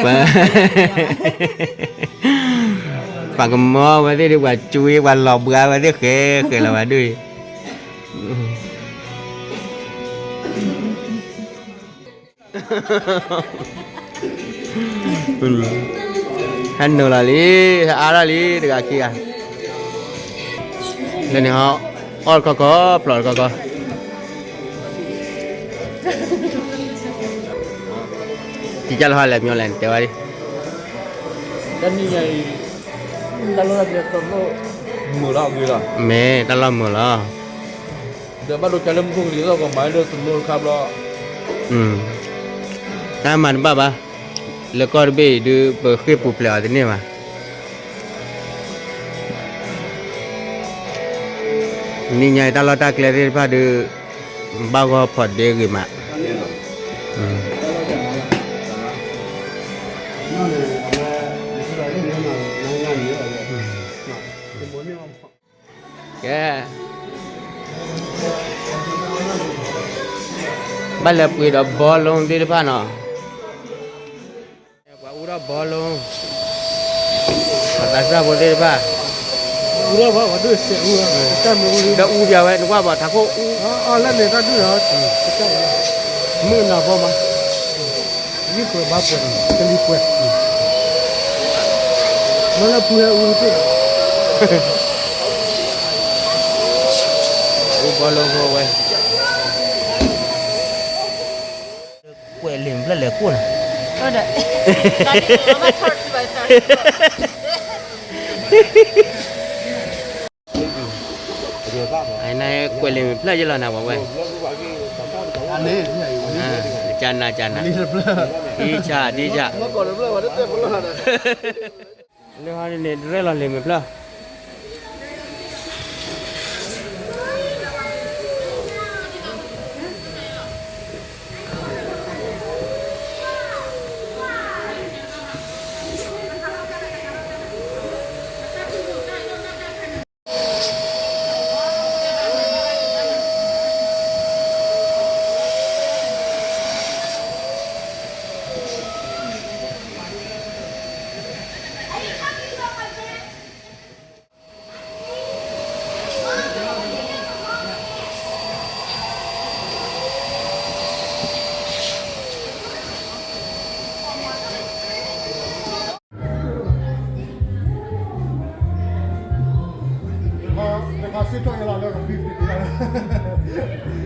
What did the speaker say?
ပှၤကမီဝဲသ့ၣ်ဒီး ပှၤကွံ ပှၤလီၤဘှါဝဲသ့ၣ်ဃဲဃဲလီၤဘၣ်ဒိၣ်အံၤ ဟဲနုာ်လီၤလံ, ဟဲအါထီၣ်လံ တဂၤခံဂၤ, လၢန့ၣ်ဟီ အီၣ်တခီခီ ဖျိးတခီခီ, ကကၢ်လီၤဟီလဲၤမညီလဲၣ် နတဲဝဲဒၣ်, တနံၤညါအံၤ တၢ်လီၢ်တၢ်ကျဲတလိၣ်မုာ်လီၤအဂ့ၤလီၤ, မ့ၢ်တၢ်လီၢ်မုာ်လီၤ. ဒီးဘၣ်ဒိကၢ်လၢမူခိၣ်ကလံၤသီၣ်ကီးမၤလၢတလိၣ်တခါဘျီ, တၢ်မၤတဘၣ်ဘၣ်, လၢကီၢ်တဘ့ၣ်အံၤဒုး ပဃ့ၢ်ပူၤဖျဲးအီၤတန့ၢ်ဘၣ်. နံၤညါအံၤတၢ်လီၢ်တၢ်ကျဲသ့ၣ်တဖၣ်ဒုး ဘၣ်ဂီၢ်ဖီးဒ့ဂ့ၤမး. ကဲ, ဘၣ်လၢပှ့ၤဒီးဘီလိသ့ၣ်တဖၣ်နီၤ, ပှၤအူထီၣ်ဘီလိ, ပှၤသးစၢ်ဖိသ့ၣ်တဖၣ်, ဒီးအူပၠးဝဲနကွၢ်ဘၣ်ထးခိၣ်အူ, လၢန့ၣ်တၢ်ဒုၣ်ဒီး, မုၢ်နၤဘီမး, ယုၢ်ပှဲၤဘါပှဲၤ ကလံၤပှဲၤ, မ့ၢ်လၢဖုဟဲအူသ့ၣ်, အူဘီလိဖိဝဲ, ကွဲးလံာ်မဖျၢၣ်လဲၤကိၢ်နၤ, အန့ၣ်ကွဲးလံာ်မဖျၢၣ်ယလီၤနၤဝဲ, ကနၤကနၤ, ထံဆၣ်ထံဆၣ်, လၢဟီန့ၣ်န့ၣ် တရဲၣ်လီၤလံာ်မဖျၢၣ် တခါစ့ၢ်ကီးလီၤလၢကဖံးဖံး,